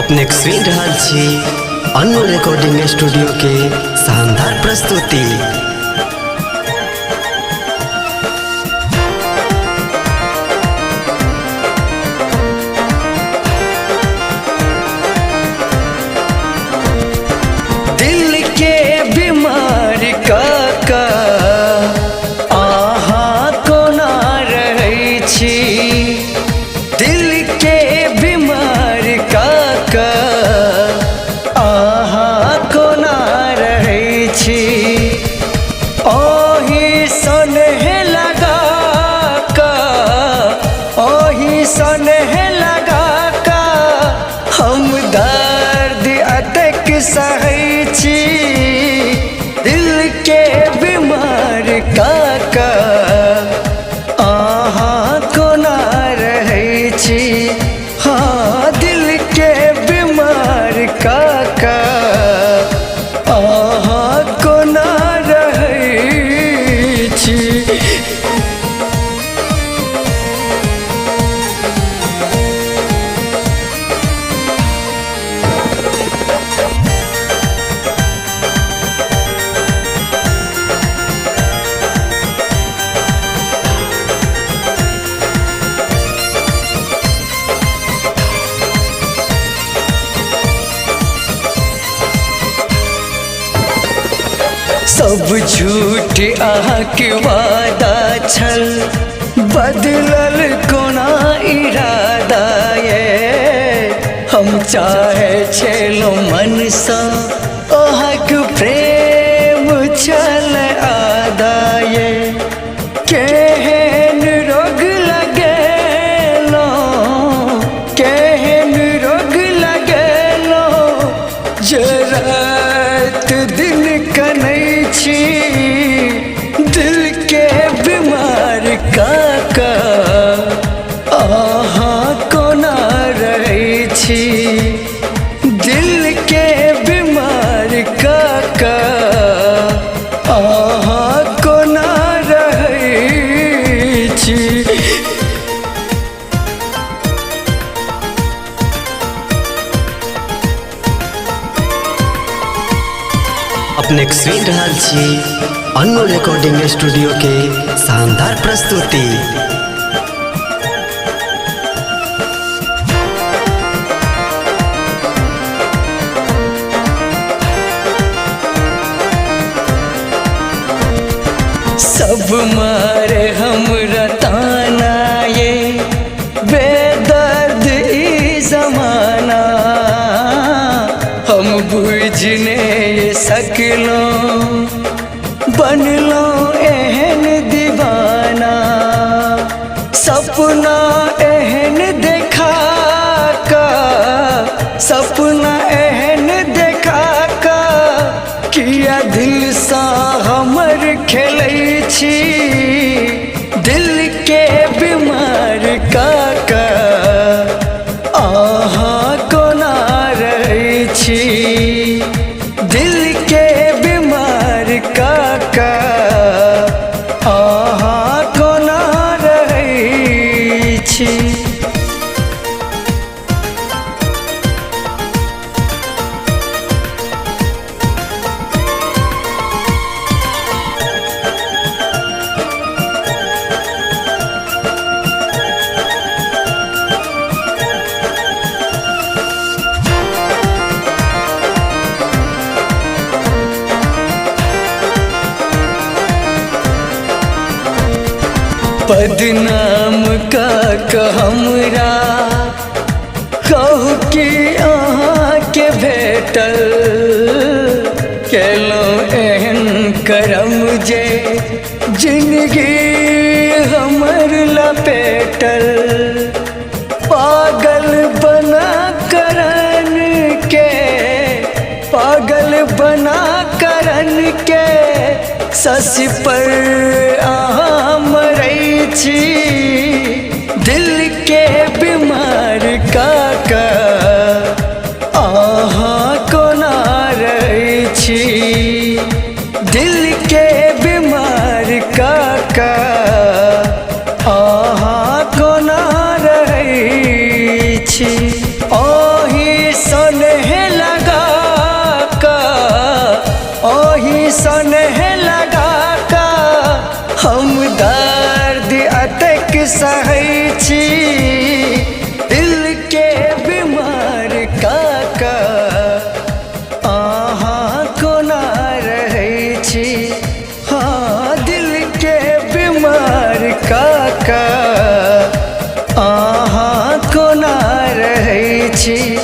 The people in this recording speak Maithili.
अपने के सुनि रहल छी अन्नू रिकॉर्डिंग स्टूडियो के शानदार प्रस्तुति। दिल के बीमार काका अहाँ कोना रहै छी। दिल के बीमार काका अहाँ कोना रहै छी। ओही सनेह लगा कऽ, ओही सनेह लगा कऽ हम दर्द अतेक सहै छी। दिल के बीमार काका अहाँ कोना रहै छी। हाँ, दिल के बीमार काका अहाँ कोना रहै छी। सब झूठ अहाँके वादा छल, बदलल कोना इरादा ये। हम चाहे छलहुँ मनसँ अहाँके प्रेम छल आदा ये। केहन रोग लगेलहुँ, केहन रोग लगेलहुँ जे रात दिन कनै छी। दिल के बीमार काका अहाँ कोना रहै छी। दिल के बीमार काका अहाँ कोना रहै छी। अपने के सुनि रहल छी अन्नू रिकॉर्डिंग स्टूडियो के शानदार प्रस्तुति। सब मारे हमरा ताना ये बेदर्द ई जमाना। हम बुझने सकलहुँ बनलहुँ एहन दीवाना। सपना एहन देखा कऽ, सपना एहन देखा कऽ किया दिलसँ हमर खेलै छी। दिल के बीमार काका अहाँ कोना रहै छी। दिल के बीमार काका अहाँ कोना रहै छी। बदनाम का हमरा कहू कि अहाँके भेटल। केलहुँ एहन करम जे जिंदगी हमर लपेटल। पागल बना करन के, पागल बना करन के शशि पर अहाँ मरै छी। दिल के बीमार काका अहाँ कोना रहै छी। दिल के बीमार काका अहाँ कोना रहै छी। ओही काका, अहाँ कोना रहै छी।